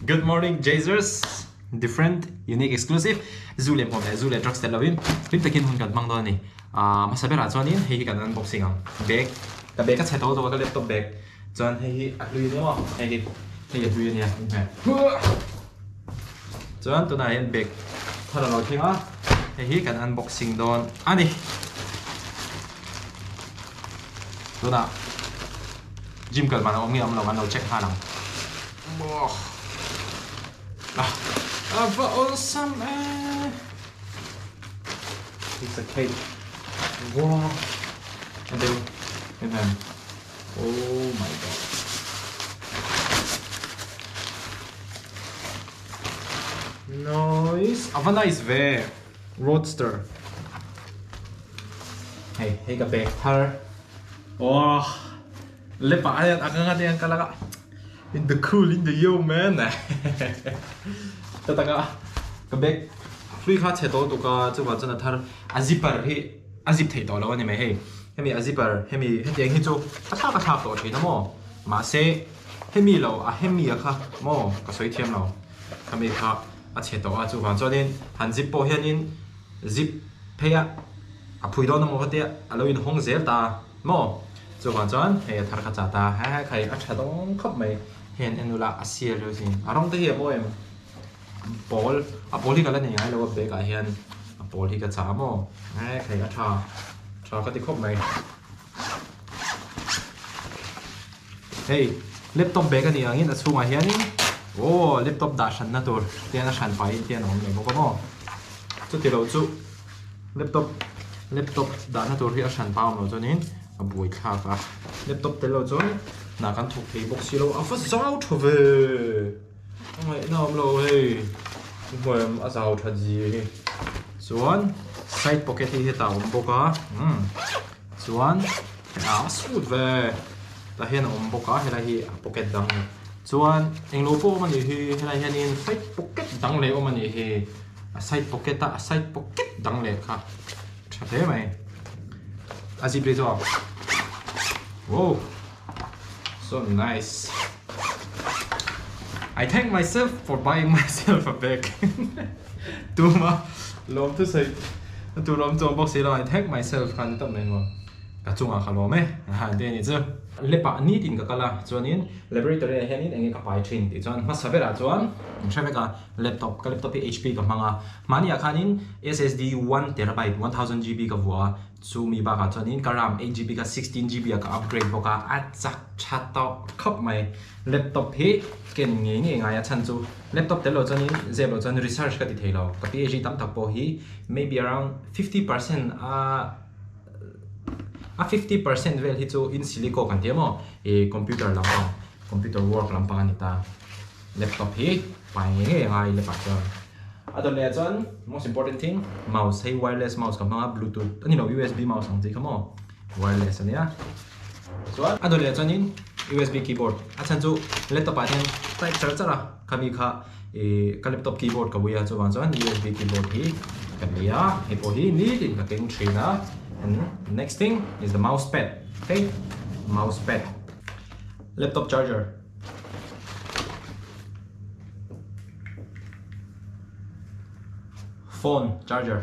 Good morning Jazers Different, unique, exclusive Zu leh hmuam leh zu leh drugs tel lovin hlim takin hun kan hmang dawn a ni. Hmasa berah chuanin hei hi kan unboxing ang bag ka bag a chhe tawh tawh a ka laptop bag chuan hei hi a hlui ania maw hei hi hei a hlui ania chuan tunah hian bag thar a lo thleng a hei hi kan unboxing dawn a ni. Tunah gym kal man a awm nge awm lo an lo check nghal ang. Ah, a va awlsam e. It's a cake. Wow. A deuh em em. Oh my god. Nice. A va nice ve. Roadster Hei hei ka bag thar Aww Lepa ah hian a ka ngat hian ka lak a In the cool in the yo man Ta taka ka bag hlui kha chhe tawh tuk a chuvang chuan a thar a zipper hi a zip theih tawh lo a ni mai hei hemi a zipper hemi hetiang hi chu a thlak a thlak tawh thin a maw mahse hemi lo a hemi a kha maw ka sawi thiam lo khami kha A chhe tawh a, chuvang chuanin han zip pawh hianin zip phei a, a phui dawn emaw ka tia a lo inhawng zel ta maw? Chuvang chuan hei a thar kha chah ta, he he khai a tha dawn khawp mai, hei an en ula a sial riau sin, a rawng te hi a mawi em? Pawl, a pawl hi ka la nei ngai lo a bag ah hian a pawl hi ka chah a maw? He khai a tha, tha ka ti khawp mai. Hei laptop bag a nih angin a chhungah hianin aw laptop dah hranna tur tian a hran pahin tian a awm leh bawk a maw chuti lo chu laptop laptop dahna tur hi a hran pa awm lo chuanin a buai thlak a laptop tel lo chuan hna kan thawk thei bawk si lo a va zau tha ve a ngaihna awm lo hei hmuh a zau that zia hi chuan side pocket hi hetah a awm bawk a umm chuan a sut ve tah hian a awm bawk a helai hi a pocket dang a ni chuan englo pawh awm a nih hi helai hianin side pocket dang leh awm a nih hi a side pocket a a side pocket dang leh kha tha hle mai a zip ri zawk wow so nice I thank myself for buying myself a bag tuma lawm thusawi tur awm chuang bawk si lo I thank myself khan ni tawp mai maw. Ka chungah ka lawm e, ha te ni chu. Lepah nitin ka kal a, chuanin laboratory ah hianin enge ka pai thin tih chuan hmasa berah chuan in hre vek a, laptop, ka laptop hi HP ka hmang a, mahni ah khanin SSD 1 terabyte, 1000 GB ka vuah a, chumi bakah chuanin ka ram 8 GB kha 16 GB ah ka upgrade bawk a, a chak tha tawh khawp mai. Laptop hi ken ngei ngei ngai a chhan chu laptop tel lo chuanin zep lo chuan research ka ti thei lo, ka PhD tam tak pawh hi maybe around 50% a A 50% vel hi chu in silico kan ti a maw ih computer lampang computer work lampang a ni ta laptop hi pai ngei ngei a ngai lepah chuan a dawt leh ah chuan most important thing mouse hei wireless mouse ka hmang a bluetooth a ni lo usb mouse ang chi kha maw wireless a nia chuan a dawt leh ah chuanin usb keyboard a chhan chu laptop ah hian type char char a khami kha ih ka laptop keyboard ka ui a chuvang chuan usb keyboard hi ka nei a hei pawh hi nitin ka keng thin a and next thing is the mouse pad okay mouse pad laptop charger phone charger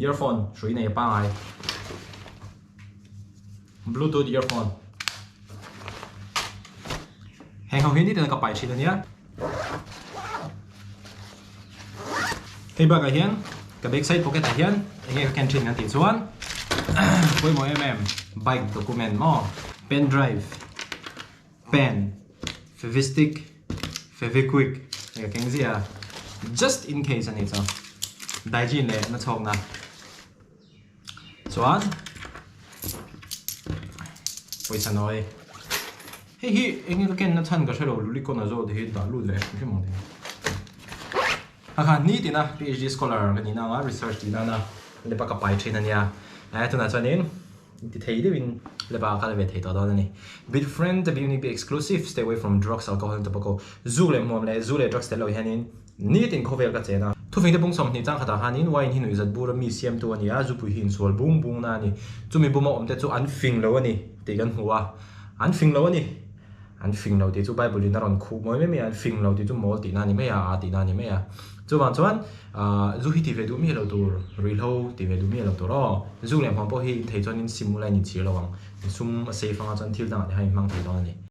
earphone hrui nei pangai bluetooth earphone Heng ho hi nitin ka pai thin ania. Hei bakah hian ka back side pocket ah hian enge ka ken thin kan tih chuan pawimawh em em bike document maw pen drive pen fevistick feviquick hei ka keng ziah a just in case a nih chu Daijin leh nachhawkna. Chuan pawisa nawi hei hi eng nge ka ken na chhan ka hrelo lulikon a zawt hi dah lut leh hrim hrim ang thei ha kha nitin a PhD scholar ka nih na anga research tih nana lepa ka pai thin ania eh tunah chuanin ti thei deuhin lepa ka kal ve thei tawh dawn ani be different be unique be exclusive stay away from drugs alcohol and tobacco zu leh hmuam leh zu leh drugs tel lo hianin nitin khawvel ka chen a. Thufingte bung 20 chang khatah khanin wine hi nuihzat bura mi siamtu a ni a, zupui hi insual bung bungna a ni. Chumi buma awmte chu an fing lo a ni tih kan hmu a, an fing lo a ni. An fing lo tih chu Bible in a rawn khuh mawi mai mai a, an fing lo tih chu mawl tihna a ni mai a, aa tihna a ni mai a. Chuvang chuan zu hi ti ve duh miah lo tur, ruihhlo ti ve duh miah lo tur aw. Zu leh hmuam pawh hi in thei chuan in sim ula in inchhir lo ang. In sum a safe anga chuan thil dangah te khan in hmang thei dawn a ni.